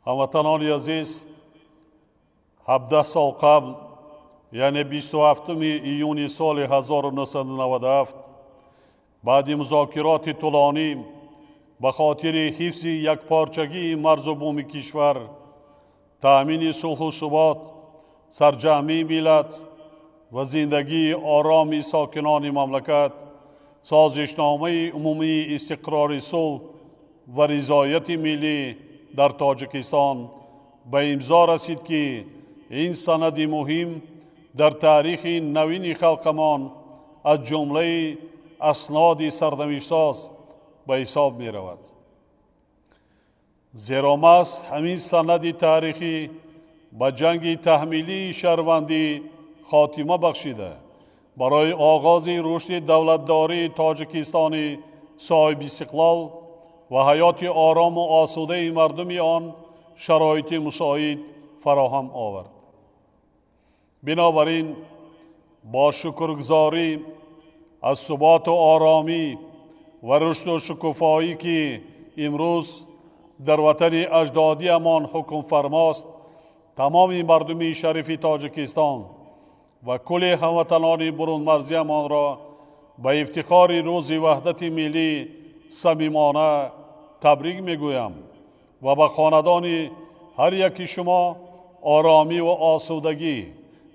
Ҳамватанони азиз, 17 сол қабл, яъне 27 июни соли 1997, баъди музокироти тӯлонӣ ба хотири ҳифзи якпорчагии марзу буми кишвар, таъмини сулҳу субот, сарҷамъии миллат ва зиндагии ороми сокинони мамлакат, созишномаи умумии истиқрори сулҳ ва ризояти миллӣ дар Тоҷикистон ба имзо расид, ки ин санади муҳим дар таърихи навини халқамон аз ҷумлаи асноди сарнавиштсоз ба ҳисоб меравад. Зеро маҳз ҳамин санади таърихӣ ба ҷанги таҳмилии шаҳрвандӣ хотима бахшида, барои оғози рушди давлатдории Тоҷикистони соҳибистиқлол ва ҳаёти орому осудаи мардуми он шароити мусоид фароҳам овард. Бинобар ин, бо шукргузорӣ аз суботу оромӣ ва рушду шукуфоӣ, ки имрӯз дар ватани аҷдодиамон ҳукмфармост, тамоми мардуми шарифи Тоҷикистон ва кулли ҳамватанони бурунмарзиамонро ба ифтихори Рӯзи Ваҳдати Миллӣ самимона табрик мегӯям ва ба хонадони ҳар яки шумо оромӣ ва осудагӣ,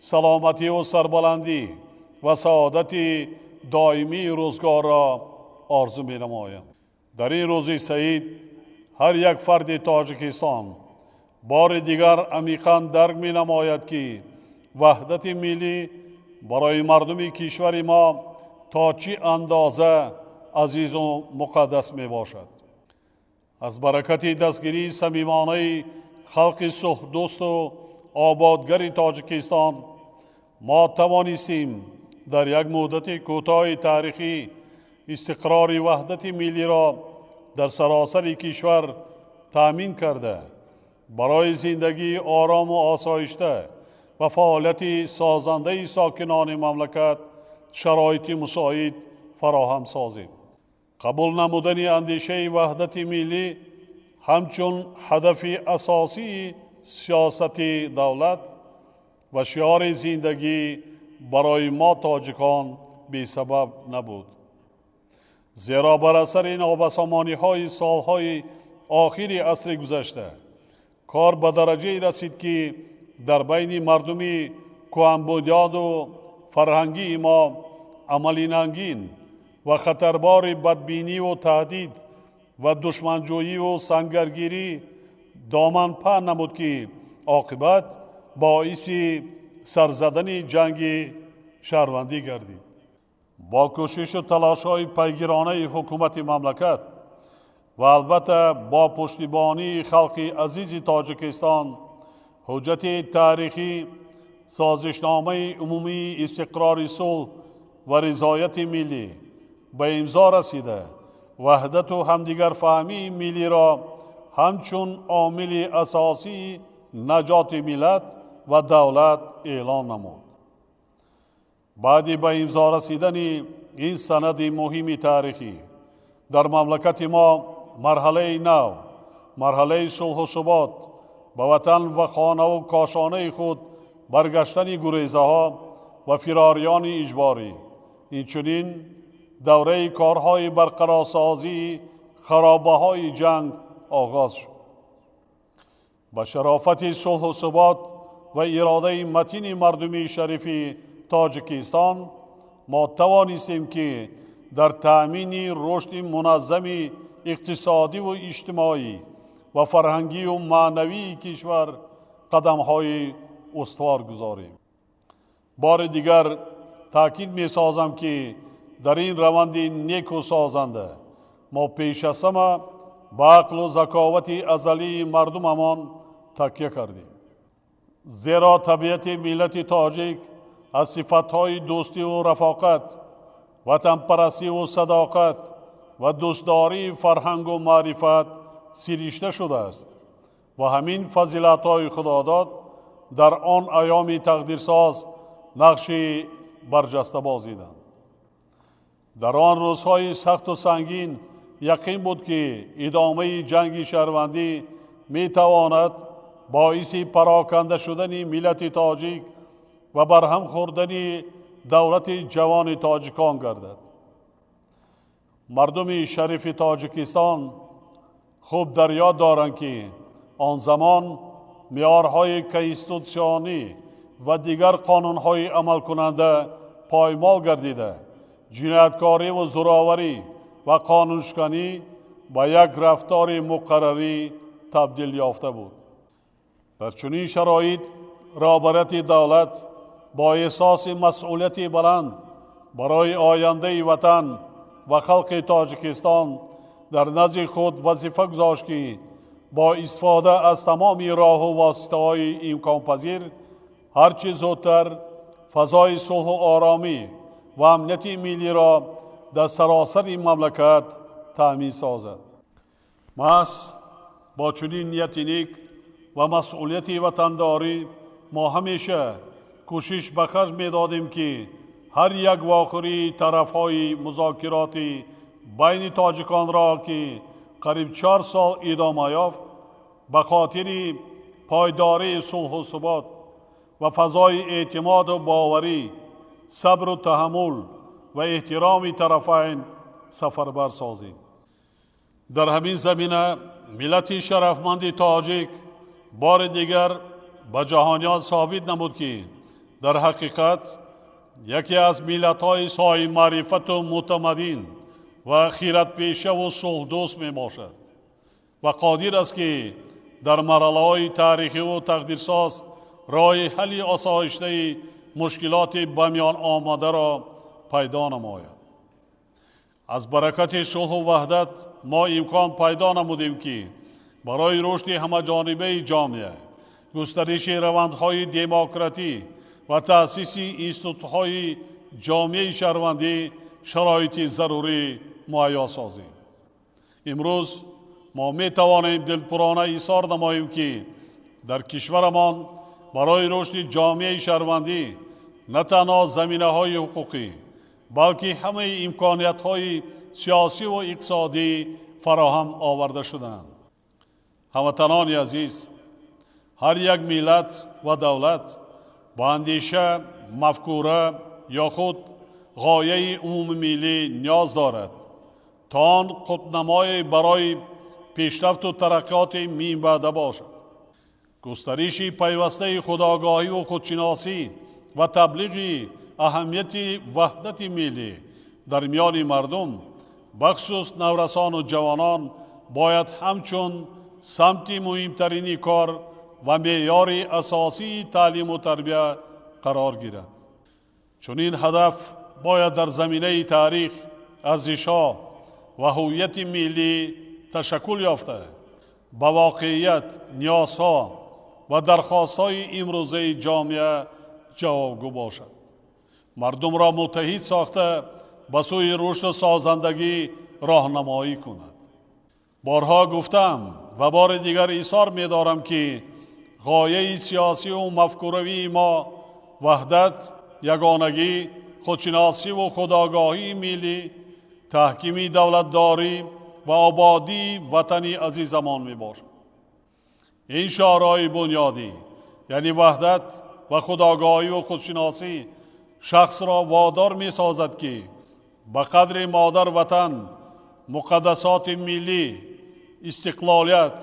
саломатӣ ва сарбаландӣ ва саодати доимии рӯзгорро орзу менамоям. Дар ин рӯзи саид ҳар як фарди Тоҷикистон бори дигар амиқан дарк менамояд, ки ваҳдати миллӣ барои мардуми кишвари мо то чӣ андоза азизу муқаддас мебошад. Аз баракати дастгирии самимонаи халқи сулҳдӯсту ободгари Тоҷикистон мо тавонистем дар як муддати кӯтоҳи таърихӣ истиқрори ваҳдати миллиро дар саросари кишвар таъмин карда, барои зиндагии орому осоишта ва фаъолияти созандаи сокинони мамлакат шароити мусоид фароҳам созем. Қабул намудани андешаи ваҳдати миллӣ ҳамчун ҳадафи асосии сиёсати давлат ва шиори зиндагӣ барои мо тоҷикон бесабаб набуд. Зеро бар асари нобасомониҳои солҳои охири асри гузашта кор ба дараҷае расид, ки дар байни мардуми кӯҳанбунёду фарҳангии мо амали нангин ва хатарбори бадбиниву таҳдид ва душманҷӯиву сангаргирӣ доман паҳн намуд, ки оқибат боиси сарзадани ҷанги шаҳрвандӣ гардид. Бо кӯшишу талошҳои пайгиронаи ҳукумати мамлакат ва албатта бо пуштибонии халқи азизи Тоҷикистон, ҳуҷҷати таърихӣ, созишномаи умумии истиқрори сулҳ ва ризояти миллӣ ба имзо расида, ваҳдату ҳамдигарфаҳмии миллиро ҳамчун омили асосии наҷоти миллат ва давлат эълон намуд. Баъди ба имзо расидани ин санади муҳими таърихӣ дар мамлакати мо марҳалаи нав, марҳалаи сулҳу субот, ба ватан ва хонаву кошонаи худ баргаштани гурезаҳо ва фирориёни иҷборӣ, инчунин давраи корҳои барқарорсозии харобаҳои ҷанг оғоз шуд. Ба шарофати сулҳу субот ва иродаи матини мардуми шарифи Тоҷикистон мо тавонистем, ки дар таъмини рушди муназзами иқтисодиву иҷтимоӣ ва фарҳангию маънавии кишвар қадамҳои устувор гузорем. Бори дигар таъкид месозам, ки дар ин раванди неку созанда мо пеш аз ҳама ба ақлу заковати азалии мардумамон такя кардем. Зеро табиати миллати тоҷик аз сифатҳои дӯстиву рафоқат, ватанпарастиву садоқат ва дӯстдории фарҳангу маърифат сиришта шудааст ва ҳамин фазилатҳои худодод дар он айёми тақдирсоз нақши барҷаста бозиданд. Дар он рӯзҳои сахту сангин яқин буд, ки идомаи ҷанги шаҳрвандӣ метавонад боиси пароканда шудани миллати тоҷик ва барҳам хӯрдани давлати ҷавони тоҷикон гардад. Мардуми шарифи Тоҷикистон хуб дар ёд доранд, ки он замон меъёрҳои конститутсионӣ ва дигар қонунҳои амалкунанда поймол гардида, ҷинояткориву зӯроварӣ ва қонуншиканӣ ба як рафтори муқаррарӣ табдил ёфта буд. Дар чунин шароит роҳбарияти давлат бо эҳсоси масъулияти баланд барои ояндаи ватан ва халқи Тоҷикистон дар назди худ вазифа гузошт, ки бо истифода аз тамоми роҳу воситаҳои имконпазир ҳарчи зудтар фазои сулҳу оромӣ ва амнияти миллиро дар саросари мамлакат таъмин созад. Маҳз бо чунин нияти нек ва масъулияти ватандорӣ мо ҳамеша кӯшиш ба харҷ медодем, ки ҳар як вохӯрии тарафҳои музокироти байни тоҷиконро, ки қариб 4 сол идома ёфт, ба хотири пойдории сулҳу субот ва фазои эътимоду боварӣ, сабру таҳаммул ва эҳтироми тарафайн сафарбар созем. Дар ҳамин замина миллати шарафманди тоҷик бори дигар ба ҷаҳониён собит намуд, ки дар ҳақиқат яке аз миллатҳои соҳибмаърифату мутамаддин ва хиратпешаву сулҳдӯст мебошад ва қодир аст, ки дар марҳалаҳои таърихиву тақдирсоз роҳи ҳалли осоиштаи мушкилоти ба миён омадаро пайдо намояд. Аз баракати сулҳу ваҳдат мо имкон пайдо намудем, ки барои рушди ҳамаҷонибаи ҷомеа, густариши равандҳои демократӣ ва таъсиси институтҳои ҷомеаи шаҳрвандӣ шароити зарурӣ муҳайё созем. Имрӯз мо метавонем дилпурона изҳор намоем, ки дар кишварамон барои рушди ҷомеаи шаҳрвандӣ на танҳо заминаҳои ҳуқуқӣ, балки ҳамаи имкониятҳои сиёсиву иқтисодӣ фароҳам оварда шудаанд. Ҳамватанони азиз, ҳар як миллат ва давлат ба андеша, мафкура ё худ ғояи умумимиллӣ ниёз дорад, то он қутбнамое барои пешрафту тараққиёти минбаъда бошад. Густариши пайвастаи худогоҳиву худшиносӣ ва таблиғи аҳамияти ваҳдати миллӣ дар миёни мардум, бахусус наврасону ҷавонон, бояд ҳамчун самти муҳимтарини кор ва меъёри асосии таълиму тарбия қарор гирад. Чунин ҳадаф бояд дар заминаи таърих, арзишҳо ва ҳуввияти миллӣ ташаккул ёфта, ба воқеият, ниёзҳо ва дархостҳои имрӯзаи ҷомеа ҷавобгӯ бошад. Мардумро муттаҳид сохта ба сӯи рушду созандагӣ роҳнамоӣ кунад. Борҳо гуфтам ва бори дигар изҳор медорам, ки ғояи сиёсиву мафкуравии мо ваҳдат, ягонагӣ, худшиносиву худогоҳии миллӣ, таҳкими давлатдорӣ ва ободии ватани азизамон мебошад. Ин шиорҳои бунёдӣ, яъне ваҳдат ва худогоҳиву худшиносӣ, шахсро водор месозад, ки ба қадри модар ватан, муқаддасоти миллӣ, истиқлолият,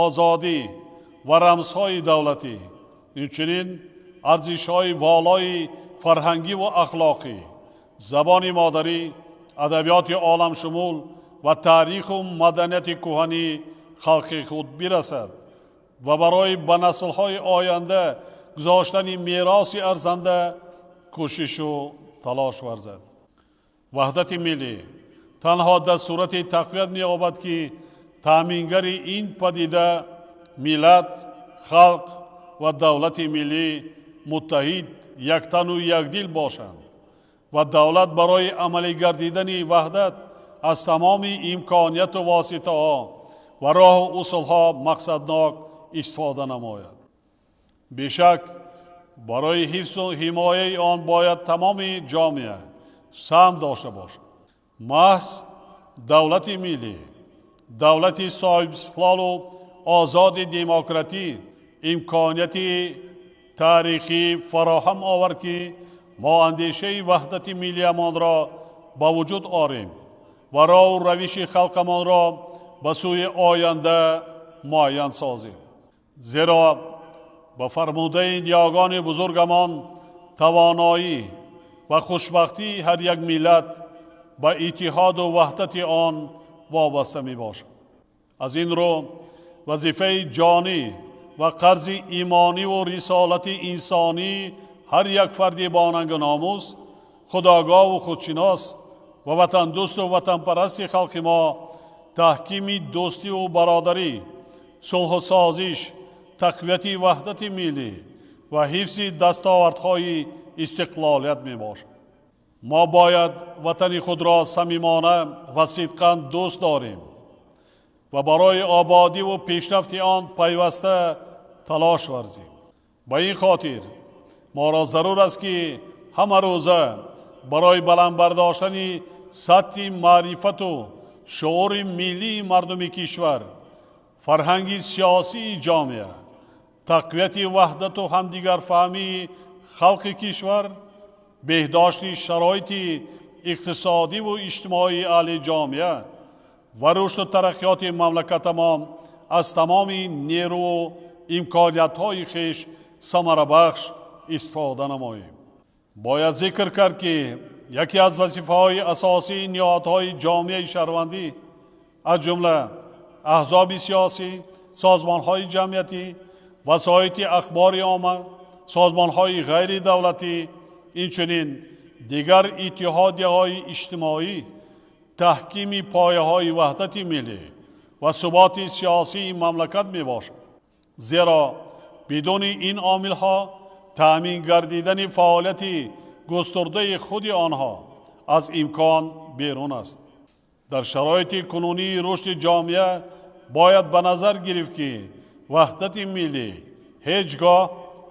озодӣ ва рамзҳои давлатӣ, инчунин арзишҳои волои фарҳангиву ахлоқӣ, забони модарӣ, адабиёти оламшумул ва таъриху маданияти кӯҳани халқи худ бирасад ва барои ба наслҳои оянда гузоштани мероси арзанда кӯшишу талош варзад. Ваҳдати миллӣ танҳо дар сурати тақвият меёбад, ки таъмингари ин падида миллат, халқ ва давлати миллӣ муттаҳид, яктану якдил бошанд ва давлат барои амалӣ гардидани ваҳдат аз тамоми имконияту воситаҳо ва роҳу усулҳо мақсаднок истифода намояд. Бешак, барои ҳифзу ҳимояи он бояд тамоми ҷомеа саҳм дошта бошад. Маҳз давлати миллӣ, давлати соҳибистиқлолу озоди демократӣ имконияти таърихӣ фароҳам овард, ки мо андешаи ваҳдати миллиямонро ба вуҷуд орем ва роҳу равиши халқамонро ба сӯи оянда муайян созем. Зеро ба фармудаи ниёгони бузургамон тавоноӣ ва хушбахтии ҳар як миллат ба иттиҳоду ваҳдати он вобаста мебошад. Аз ин рӯ вазифаи ҷонӣ ва қарзи имониву рисолати инсонӣ ҳар як фарди бонангу номус, худогоҳу худшинос ва ватандӯсту ватанпарасти халқи мо таҳкими дӯстиву бародарӣ, сулҳу созиш, тақвияти ваҳдати миллӣ ва ҳифзи дастовардҳои истиқлолият мебошад. Мо бояд ватани худро самимона ва сидқан дӯст дорем ва барои ободиву пешрафти он пайваста талош варзем. Ба ин хотир моро зарур аст, ки ҳама рӯза барои баланд бардоштани сатҳи маърифату шуури миллии мардуми кишвар, фарҳанги сиёсии ҷомеа, тақвияти ваҳдату ҳамдигарфаҳмии халқи кишвар, беҳдошти шароити иқтисодиву иҷтимоии аҳли ҷомеа ва рушду тараққиёти мамлакатамон аз тамоми нерӯву имкониятҳои хеш самарабахш истифода намоем. Бояд зикр кард, ки яке аз вазифаҳои асосии ниҳодҳои ҷомеаи шаҳрвандӣ, аз ҷумла аҳзоби сиёсӣ, созмонҳои ҷамъиятӣ, васоити ахбори омма, созмонҳои ғайридавлатӣ, инчунин дигар иттиҳодияҳои иҷтимоӣ таҳкими пояҳои ваҳдати миллӣ ва суботи сиёсии мамлакат мебошад. Зеро бидуни ин омилҳо таъмин гардидани фаъолияти густурдаи худи онҳо аз имкон берун аст. Дар шароити кунунии рушди ҷомеа бояд ба назар гирифт, ки ваҳдати миллӣ ҳеҷ гоҳ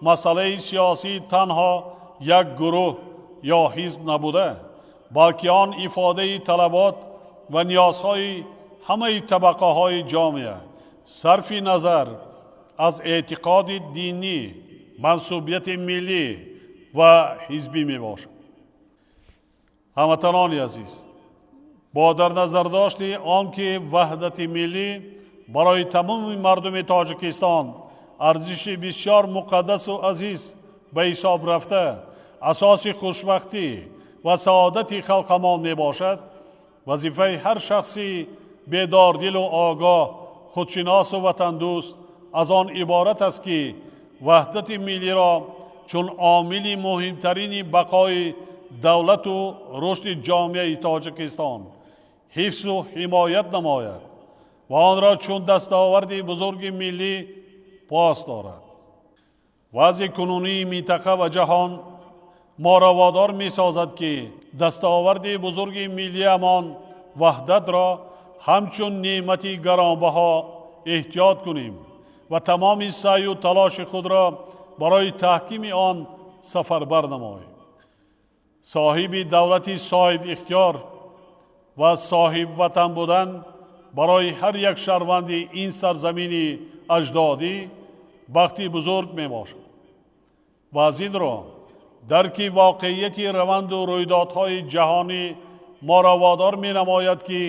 масъалаи сиёсии танҳо як гурӯҳ ё ҳизб набуда, балки он ифодаи талабот ва ниёзҳои ҳамаи табақаҳои ҷомеа сарфи назар аз эътиқоди динӣ, мансубияти миллӣ ва ҳизбӣ мебошад. Ҳамватанони азиз, бо дар назардошти он ки ваҳдати миллӣ барои тамоми мардуми Тоҷикистон арзиши бисёр муқаддасу азиз ба ҳисоб рафта, асоси хушбахтӣ ва саодати халқамон мебошад, вазифаи ҳар шахси бедордилу огоҳ, худшиносу ватандӯст аз он иборат аст, ки ваҳдати миллиро чун омили муҳимтарини бақои давлату рушди ҷомеаи Тоҷикистон ҳифзу ҳимоят намояд ва онро чун дастоварди бузурги миллӣ пос дорад. Вазъи кунунии минтақа ва ҷаҳон моро водор месозад, ки дастоварди бузурги миллиамон ваҳдатро ҳамчун неъмати гаронбаҳо эҳтиёт кунем ва тамоми саъю талоши худро барои таҳкими он сафарбар намоем. Соҳиби давлати соҳибихтиёр ва соҳибватан будан барои ҳар як шаҳрванди ин сарзамини аҷдодӣ бахти бузург мебошад ва аз ин рӯ дарки воқеияти раванду рӯйдодҳои ҷаҳонӣ моро водор менамояд, ки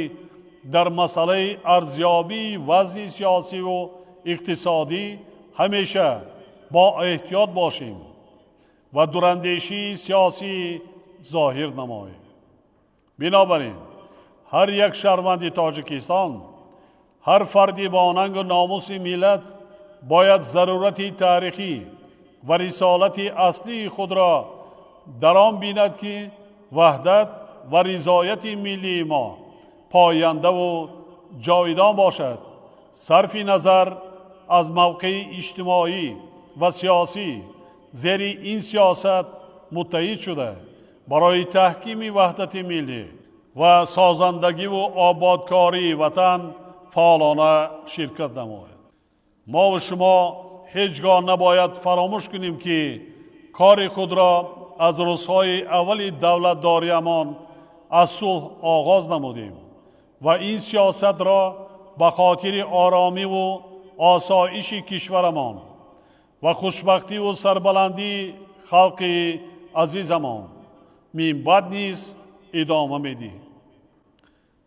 дар масъалаи арзёбии вазъи сиёсиву иқтисодӣ ҳамеша бо эҳтиёт бошем ва дурандешии сиёсӣ зоҳир намоем. Бинобар ин ҳар як шаҳрванди Тоҷикистон, ҳар фарди бо нангу номуси миллат бояд зарурати таърихӣ ва рисолати аслии худро дар он бинад, ки ваҳдат ва ризояти миллии мо пояндаву ҷовидон бошад, сарфи назар аз мавқеи иҷтимоӣ ва сиёсӣ зери ин сиёсат муттаҳид шуда барои таҳкими ваҳдати миллӣ ва созандагиву ободкории ватан фаъолона ширкат намояд. Мо шумо ҳеҷ гоҳ набояд фаромӯш кунем, ки кори худро аз рӯзҳои аввали давлатдориамон аз сулҳ оғоз намудем ва ин сиёсатро ба хотири оромиву осоиши кишварамон ва хушбахтиву сарбаландии халқи азизамон минбаъд низ идома медиҳем.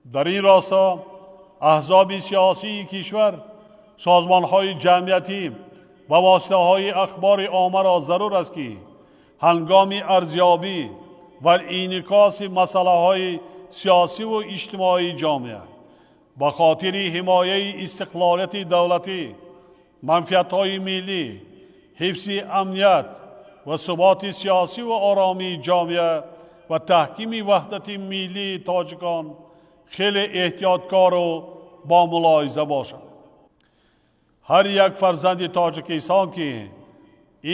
Дар ин росто аҳзоби сиёсии кишвар, созмонҳои ҷамъиятӣ ва воситаҳои ахбори оммаро зарур аст, ки ҳангоми арзёбӣ ва инъикоси масъалаҳои сиёсиву иҷтимоии ҷомеа ба хотири ҳимояи истиқлолияти давлатӣ, манфиатҳои миллӣ, ҳифзи амният ва суботи сиёсиву оромии ҷомеа ва таҳкими ваҳдати миллии тоҷикон хеле эҳтиёткору бомулоҳиза бошанд. Ҳар як фарзанди Тоҷикистон, ки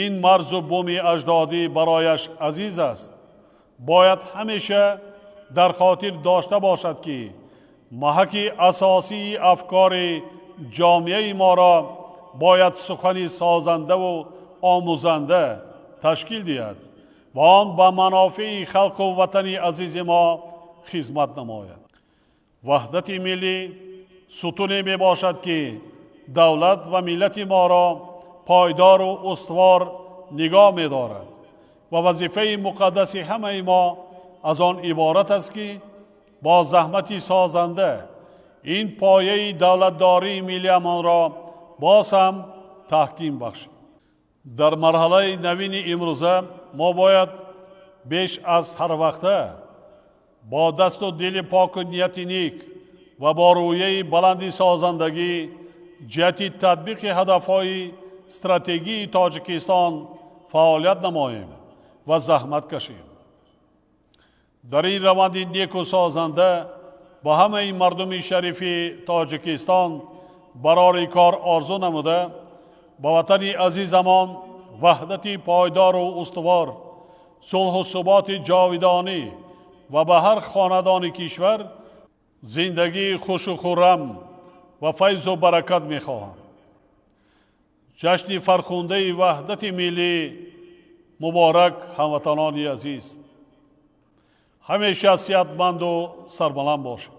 ин марзу буми аҷдодӣ барояш азиз аст, бояд ҳамеша дар хотир дошта бошад, ки маҳаки асосии афкори ҷомеаи моро бояд сухани созандаву омӯзанда ташкил диҳад ва он ба манофеи халқу ватани азизи мо хизмат намояд. Ваҳдати миллӣ сутуне мебошад, ки давлат ва миллати моро пойдору устувор нигоҳ медорад ва вазифаи муқаддаси ҳамаи мо аз он иборат аст, ки бо заҳмати созанда ин пояи давлатдории миллиамонро боз ҳам таҳким бахшем. Дар марҳалаи навини имрӯза мо бояд беш аз ҳар вақта бо дасту дили поку нияти ник ва бо рӯяи баланди созандагӣ ҷиҳати татбиқи ҳадафҳои стратегии Тоҷикистон фаъолият намоем ва заҳмат кашем. Дар ин раванди неку созанда ба ҳамаи мардуми шарифи Тоҷикистон барори кор орзу намуда, ба ватани азизамон ваҳдати пойдору устувор, сулҳу суботи ҷовидонӣ ва ба ҳар хонадони кишвар зиндагии хушу хуррам ва файзу баракат мехоҳам. Ҷашни фархундаи ваҳдати миллӣ муборак, ҳамватанони азиз. Ҳамеша сиҳатманду сарбаланд бошед.